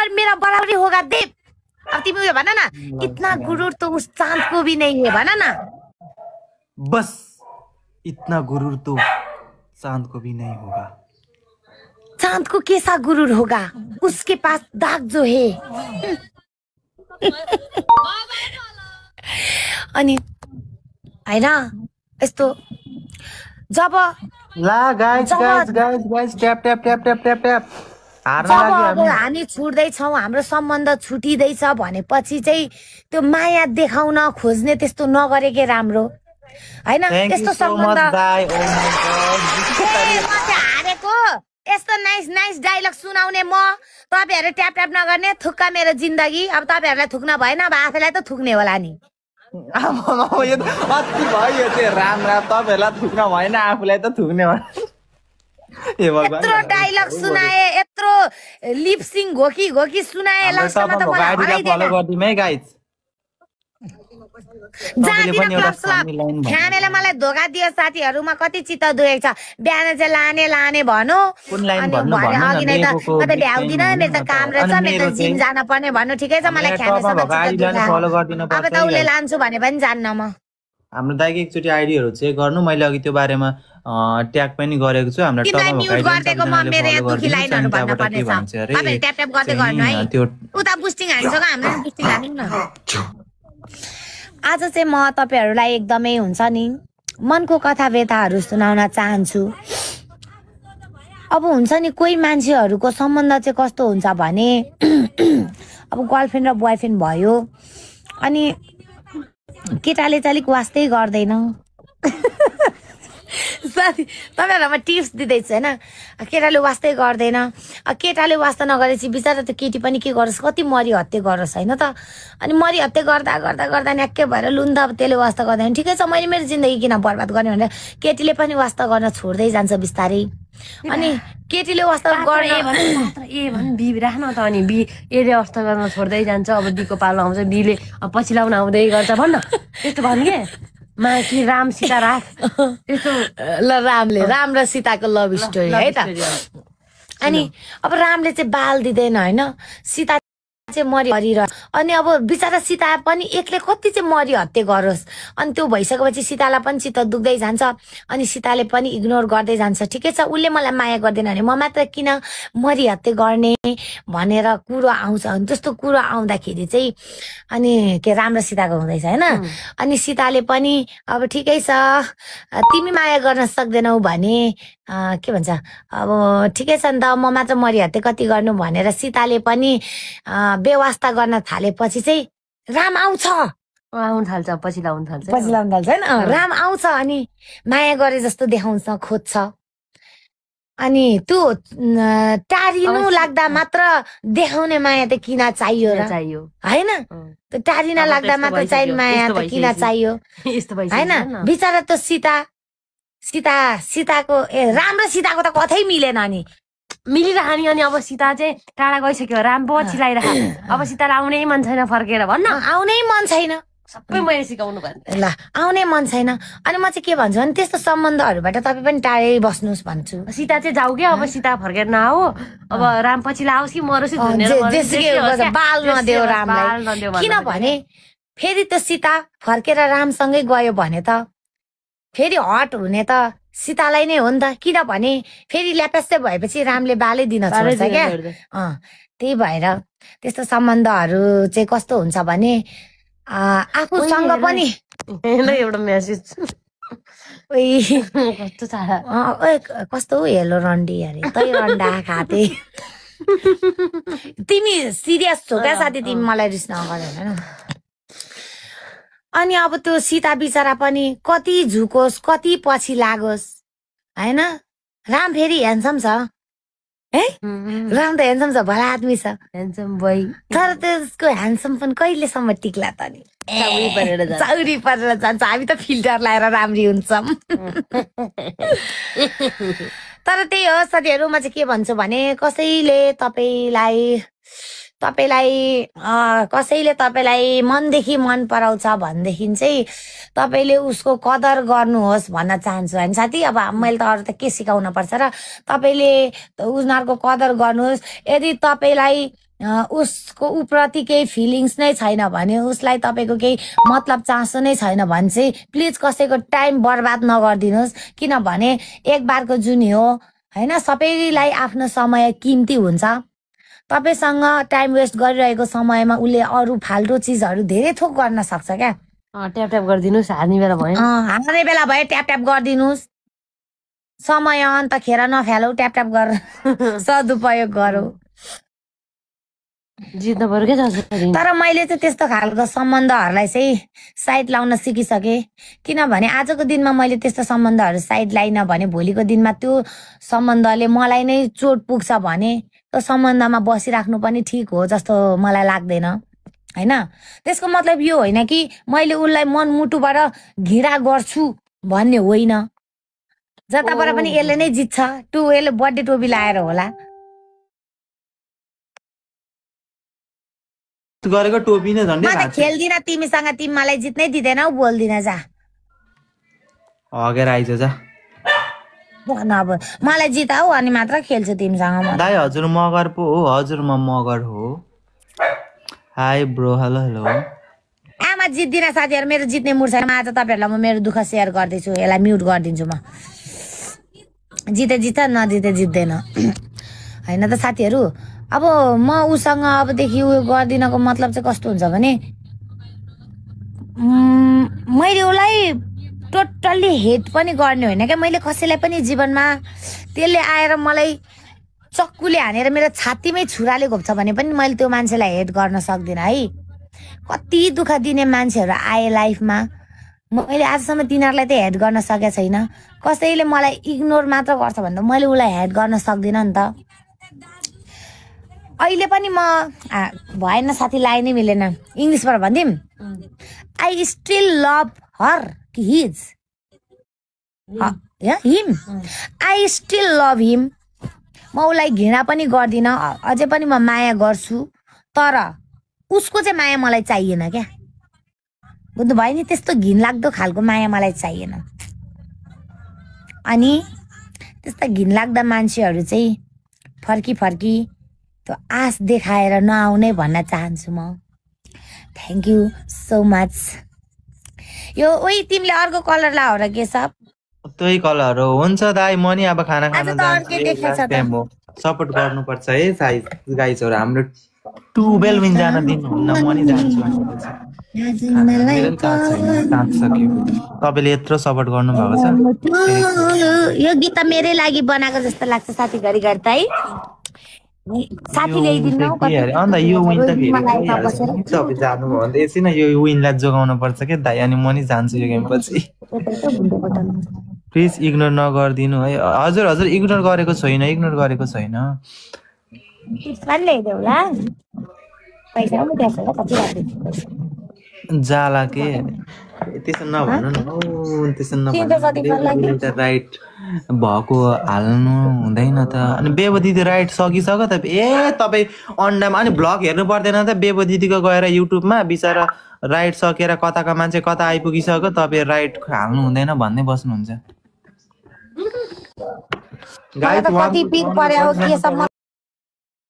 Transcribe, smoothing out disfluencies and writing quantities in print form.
और मेरा बराबरी होगा देव। अब तिमी उयो भन न, इतना गुरूर तो उस चांद को भी नहीं है, भन न। बस इतना गुरूर तो चांद को भी नहीं होगा। चांद को कैसा गुरूर होगा, उसके पास दाग जो है। अनि हैन यस्तो जब ला guys guys guys guys tap tap tap tap tap tap horn जब लाग्यो हामी छुट्दैछौँ, हाम्रो सम्बन्ध छुटिँदैछ भनेपछि चाहिँ त्यो माया देखाउन खोज्ने त्यस्तो नगरेकै राम्रो हैन। यस्तो सम्बन्ध हारेको यस्तो नाइस नाइस डायलग सुनाउने म, तपाईहरु ट्याप ट्याप नगर्ने, थुक्का मेरो जिन्दगी। अब तपाईहरुलाई थुक्न भएन, अब आफैलाई त थुक्ने होला नि। यो त अति भयो, यो चाहिँ राम राम। तपाईहरुलाई थुक्न भएन, आफूलाई त थुक्ने हो। ए भगवान, यत्रो डायलग सुनाए, यत्रो लिपसिङ घोकी घोकी सुनाए, लास्टमा त मलाई हराइदिएन। फलो गर्दिम है गाइस। जाँदिन क्लब स्लब। ख्यामेले मलाई धोका दियो साथीहरुमा, कति चित्त दुखेको छ। बिहान चाहिँ लाने लाने भन्नु, अनि भने अघि नै त कतै भ्याउदिन, मेरो त काम रहेछ, मेरो त जिम जान पर्ने भन्नु। ठिकै छ, मलाई ख्यामेसँग चित्त दुख्छ। अब त उसले लान्छु भने पनि जान्न म। हाम्रो दाइको एकचोटी आइडीहरु चेक गर्नु, मैले अघि त्यो बारेमा ट्याग पनि गरेको छु। हाम्रो तिमीलाई म्युट गर्देको म, मेरो यहाँ दुखी लाइनहरु भन्न पर्ने छ। तपाईहरु ट्याप ट्याप गर्दै गर्नु है। उता बुस्टिङ हान्छ क, हामीले पनि बुस्टिङ हान्यौ न। आज चाहिँ म तपाईहरुलाई एकदमै हुन्छ नि मनको कथा व्यथाहरु सुनाउन चाहन्छु। अब हुन्छ नि कोही मान्छेहरुको सम्बन्ध चाहिँ कस्तो हुन्छ भने अब गर्लफ्रेन्ड र बोयफ्रेन्ड भयो, अनि केटाले चाहिँ अलिक वास्तै गर्दैन। साथी तपाईहरुलाई म टिप्स दिँदैछु हैन। केटाले वास्तै गर्दैन, केटाले वास्ता नगरेपछि बिचारा त्यो केटी पनि के गरोस्, कति मरि हत्ते गरोस् हैन त। अनि मरि हत्ते गर्दा गर्दा गर्दा न्याक्कै भएर लुन्दा अब त्यसले वास्ता गर्दैन। ठिकै छ, मैले मेरो जिन्दगी किन बर्बाद गर्ने भनेर केटीले पनि वास्ता गर्न छोड्दै जान्छ बिस्तारै। अनि केटीले वास्ता गर्न बी राख्न त, अनि बी एले वास्ता गर्न छोड्दै जान्छ। अब बीको पालो आउँछ, बीले पछि लाउन आउँदै गर्छ भन्न, यस्तो भन्नु के माकी राम सीता राख। यस्तो ल रामले, राम र सीताको लभ स्टोरी है त। अनि अब रामले चाहिँ बाल दिँदैन हैन, सीता चाहिँ मरिरह। अनि अब बिचारा सीता पनि एक्लै कति चाहिँ मरि हत्ते गरोस्। अनि त्यो भइसकेपछि सीतालाई पनि चित्त दुख्दै जान्छ, अनि सीताले पनि इग्नोर गर्दै जान्छ। ठिकै छ, उसले मलाई माया गर्दैन भने म मात्र किन मरि हत्ते गर्ने भनेर कुरो आउँछ। जस्तो कुरो आउँदाखेरि चाहिँ अनि के राम र सीताको हुँदैछ हैन। अनि सीताले पनि अब ठिकै छ, तिमी माया गर्न सक्दैनौ भने के भन्छ, अब ठिकै छ नि त, म मात्र मरि हत्ते कति गर्नु भनेर सीताले पनि बेवास्ता गर्न थालेपछि चाहिँ राम आउँछ, आउन थाल्छ, पछि लाउन थाल्छ हैन। राम आउँछ अनि माया गरे जस्तो देखाउँछ, खोज्छ। अनि त्यो टारिनु लाग्दा मात्र देखाउने माया त किन चाहियो र हैन। त्यो टारिन लाग्दा मात्र चाहिने माया त किन चाहियो हैन। बिचारा त सीताको राम र सीताको त कतै मिलेन, नि मिलिरहने। अनि अब सीता चाहिँ टाढा गइसक्यो, राम पछि लाइरह। अब सीतालाई आउनै मन छैन फर्केर भन्न, आउनै मन छैन। सबै मैले सिकाउनु पर्छ ल, आउनै मन छैन। अनि म चाहिँ के भन्छु भने त्यस्तो सम्बन्धहरुबाट तपाई पनि टाढै बस्नुस् भन्छु। सीता चाहिँ जाऊ क्या, अब सीता फर्केर नआऊ। अब राम पछि लाओस् कि मरोस् कि धुनेर बाल नदेऊ रामलाई। किनभने फेरि त सीता फर्केर रामसँगै गयो भने त फेरि हट हुने त सीतालाई नै हो नि त। किनभने फेरि ल्याप्यास्से भएपछि रामले बालै दिन छोड्छ क्या। त्यही भएर त्यस्तो सम्बन्धहरु चाहिँ कस्तो हुन्छ भने आफूसँग पनि एउटा मेसेज कस्तो हेलो रन्डी अरे तै रन्डा खाते। तिमी सिरियस छौ क्या साथी, तिमी मलाई रिस नगर हैन। अनि अब त्यो सीता बिचरा पनि कति झुकोस्, कति पछि लागोस् हैन। राम फेरि ह्यान्डसम छ है, राम त ह्यान्डसम छ, भला आदमी छ, ह्यान्डसम बोय। तर त्यसको ह्यान्डसम पनि कहिलेसम्म टिक्ला त नि, चौरी परेर जान्छ। हामी त फिल्टर लाएर राम्री हुन्छौँ। तर त्यही हो साथीहरु, म चाहिँ के भन्छु भने कसैले तपाईलाई मनदेखि मन पराउँछ भनेदेखि चाहिँ तपाईले उसको कदर गर्नुहोस् भन्न चाहन्छु हैन साथी। अब मैले त अरु त के सिकाउन पर्छ र, तपाईले उनीहरुको कदर गर्नुहोस्। यदि तपाईलाई उसको उप्रति केही फिलिङ्स नै छैन भने, उसलाई तपाईँको केही मतलब चासो नै छैन भने चाहिँ प्लिज कसैको टाइम बर्बाद नगरिदिनुहोस्। किनभने एक बारको जुनी हो होइन, सबैलाई आफ्नो समय किम्ती हुन्छ। तपाईँसँग टाइम वेस्ट गरिरहेको समयमा उसले अरू फाल्टो चिजहरू धेरै थोक गर्न सक्छ क्या। ट्याप ट्याप गरिदिनुहोस्, हार्ने बेला भयो। हार्ने बेला भयो ट्याप ट्याप गरिदिनुहोस्। समय अन्त खेर नफ्यालौ, ट्याप ट्याप गर सदुपयोग गरौ। जित्नु पर्यो क्या जसरी। तर मैले चाहिँ त्यस्तो खालको सम्बन्धहरूलाई चाहिँ साइड लाउन सिकिसकेँ। किनभने आजको दिनमा मैले त्यस्तो सम्बन्धहरू साइड लाइन भने भोलिको दिनमा त्यो सम्बन्धले मलाई नै चोट पुग्छ भने त्यो सम्बन्धमा बसिराख्नु पनि ठिक हो जस्तो मलाई लाग्दैन होइन। त्यसको मतलब यो होइन कि मैले उसलाई मनमुटुबाट घृणा गर्छु भन्ने होइन। जताबाट पनि यसले नै जित्छ। यसले बर्थडे टोपी लाएर होला। गरेको टोपी नै झन्डै म त खेल्दिन तिमीसँग, तिमी मलाई जित्नै दिँदैनौ, बोल्दिन जा। हगेर आइज जा। अब मलाई जिताऊ अनि मात्र खेल्छु तिमीसँग म। दाइ हजुर मगर पो हो? हजुर म मगर हो। High bro, hello hello. आमा जित्दिन साथीहरू, मेरो जित्ने मुड छैन। आज तपाईँहरूलाई म मेरो दुःख सेयर गर्दैछु। यसलाई म्युट गरिदिन्छु म। जिते जित्छ, नजिते जित्दैन होइन त साथीहरू। अब म उसँग अबदेखि उयो गर्दिनको मतलब चाहिँ कस्तो हुन्छ भने मैले उसलाई टोटल्ली हेट पनि गर्ने होइन क्या। मैले कसैलाई पनि जीवनमा त्यसले आएर मलाई चक्कुले हानेर मेरो छातीमै छुराले घोप्छ भने पनि मैले त्यो मान्छेलाई हेट गर्न सक्दिनँ है। कति दुःख दिने मान्छेहरू आए लाइफमा, मैले आजसम्म तिनीहरूलाई त हेट गर्न सकेको छैन। कसैले मलाई इग्नोर मात्र गर्छ भने त मैले उसलाई हेट गर्न सक्दिनँ नि त। अहिले पनि म भएन साथीलाई नै मिलेन, इङ्ग्लिसबाट भनिदिउँ। आई स्टिल लभ हर कि his him. I still love him. म उसलाई घृणा पनि गर्दिनँ, अझै पनि म माया गर्छु। तर उसको चाहिँ माया मलाई चाहिएन क्या। बुझ्नुभयो नि? त्यस्तो घिनलाग्दो खालको माया मलाई चाहिएन। अनि त्यस्ता घिनलाग्दा मान्छेहरू चाहिँ फर्की फर्की त्यो आश देखाएर नआउने भन्न चाहन्छु म। Thank you so much. यो ओइ तिमीले अर्को कलर लाऊ र के सब? त्यही कलर हो। हुन्छ दाइ, म नि अब खाना खान जान्छु। सपोर्ट गर्नुपर्छ है गाइजहरू। हाम्रो 12 विन जान दिनुहुन्न, म नि जान्छु। तपाईँले यत्रो सपोर्ट गर्नुभएको छ। यो गीत त मेरै लागि बनाएको जस्तो लाग्छ साथी। घरिघरि त है साथी ल्याइदिनु अन्त यो विन त फेरि तपाईँ जानुभयो भने एकछिन यो विनलाई जोगाउनु पर्छ क्या दाइ। अनि म नि जान्छु यो गेम पछि। प्लिज इग्नोर नगरिदिनु है। हजुर हजुर, इग्नोर गरेको छैन, इग्नोर गरेको छैन। जाला के त्यसो नभन्नु न। त्यसो नभन्नु। राइट भएको हाल्नु हुँदैन त। अनि बेबो दिदी राइट सकिसक्यो त। तपाईँ अन्डामा अनि भ्लग हेर्नु पर्दैन त? बेबो दिदीको गएर युट्युबमा बिचरा राइट सकेर कताका मान्छे कता आइपुगिसक्यो, तपाईँ राइट हाल्नु हुँदैन भन्दै बस्नुहुन्छ। कति पिक पर्यो के सब म